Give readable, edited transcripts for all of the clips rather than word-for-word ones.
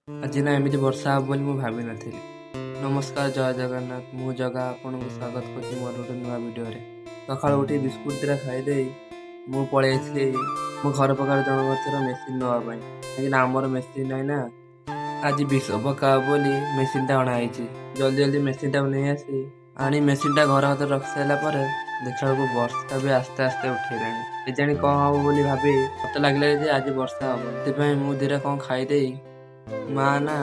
ଆଜି ନା ଏମିତି ବର୍ଷା ହେବ ବୋଲି ମୁଁ ଭାବିନଥିଲି। ନମସ୍କାର, ଜୟ ଜଗନ୍ନାଥ। ମୁଁ ଜଗା, ଆପଣଙ୍କୁ ସ୍ୱାଗତ କରୁଛି ମୋର ଗୋଟେ ନୂଆ ଭିଡ଼ିଓରେ। ସକାଳୁ ଉଠି ବିସ୍କୁଟ ଦିଟା ଖାଇଦେଇ ମୁଁ ପଳେଇ ଆସିଲି ମୋ ଘର ପାଖରେ ଜଣଙ୍କ ଥର ମେସିନ୍ ନେବା ପାଇଁ, କାହିଁକିନା ଆମର ମେସିନ୍ ନାହିଁ ନା। ଆଜି ବିଷ ପକା ହବ ବୋଲି ମେସିନ୍ଟା ଅଣା ହେଇଛି। ଜଲ୍ଦି ଜଲ୍ଦି ମେସିନ୍ଟାକୁ ନେଇ ଆସି ଆଣି ମେସିନ୍ଟା ଘର ହାତରେ ରଖି ସାରିଲା ପରେ ଦେଖିଲା ବେଳକୁ ବର୍ଷା ବି ଆସ୍ତେ ଆସ୍ତେ ଉଠେଇଲାଣି। କେଜାଣି କ'ଣ ହବ ବୋଲି ଭାବି ମତେ ଲାଗିଲା ଯେ ଆଜି ବର୍ଷା ହବ। ସେଥିପାଇଁ ମୁଁ ଦିଟା କ'ଣ ଖାଇଦେଇ, ମା ନା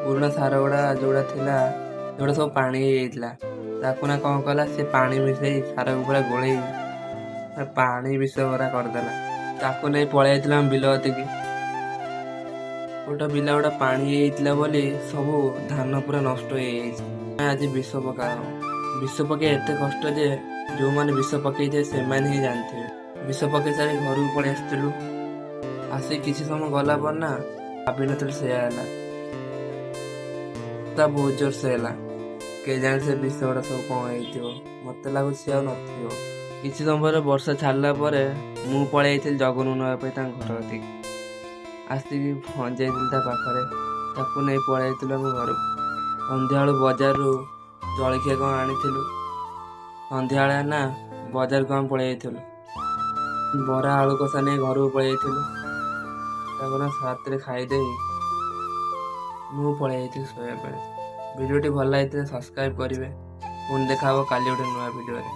ପୁରୁଣା ସାର ଗୁଡ଼ା ଯୋଉଗୁଡ଼ା ଥିଲା, ସେଗୁଡ଼ା ସବୁ ପାଣି ହେଇଯାଇଥିଲା, ତାକୁ ନା କ'ଣ କଲା, ସେ ପାଣି ମିଶେଇ ସାରକୁ ପୁରା ଗୋଳେଇ ପୁରା ପାଣି ବିଷ ପୁରା କରିଦେଲା। ତାକୁ ନେଇ ପଳେଇ ଯାଇଥିଲା ଆମ ବିଲ କତିକି। ଗୋଟେ ବିଲ ଗୁଡ଼ା ପାଣି ହେଇଯାଇଥିଲା ବୋଲି ସବୁ ଧାନ ପୁରା ନଷ୍ଟ ହେଇଯାଇଛି। ଆଜି ବିଷ ପକା ହବ। ବିଷ ପକେଇବା ଏତେ କଷ୍ଟ ଯେ ଯୋଉମାନେ ବିଷ ପକେଇଥିବେ, ସେମାନେ ହିଁ ଜାଣିଥିବେ। ବିଷ ପକେଇ ସାରି ଘରକୁ ପଳେଇ ଆସିଥିଲୁ। ଆସି କିଛି ସମୟ ଗଲା ପରେ ନା ଭାବିନଥିଲି ସେୟା ହେଲା। ତା ବହୁତ ଜୋରସେ ହେଲା। କେଜାଣି ସେ ବିଷ ଗୁଡ଼ା ସବୁ କ'ଣ ହେଇଥିବ। ମତେ ଲାଗୁଛି ସେ ଆଉ ନଥିବ। କିଛି ସମୟ ପରେ ବର୍ଷା ଛାଡ଼ିଲା ପରେ ମୁଁ ପଳେଇ ଯାଇଥିଲି ଜଗନକୁ ନେବା ପାଇଁ ତାଙ୍କ ଘର କତିକି। ଆସିକି ପହଞ୍ଚି ଯାଇଥିଲି ତା ପାଖରେ। ତାକୁ ନେଇ ପଳେଇ ଯାଇଥିଲୁ ଆମ ଘରକୁ। ସନ୍ଧ୍ୟାବେଳୁ ବଜାରରୁ ଜଳଖିଆ କ'ଣ ଆଣିଥିଲୁ। ସନ୍ଧ୍ୟାବେଳେ ନା ବଜାରକୁ ଆମେ ପଳେଇ ଯାଇଥିଲୁ। ବରା ଆଳୁ କଷା ନେଇ ଘରକୁ ପଳେଇ ଯାଇଥିଲୁ। ତାକୁ ନା ରାତିରେ ଖାଇଦେଇ ମୁଁ ପଳେଇ ଯାଇଥିଲି ଶୋଇବା ପାଇଁ। ଭିଡ଼ିଓଟି ଭଲ ଲାଗିଥିଲେ ସବସ୍କ୍ରାଇବ୍ କରିବେ। ପୁଣି ଦେଖା ହବ କାଲି ଗୋଟେ ନୂଆ ଭିଡ଼ିଓରେ।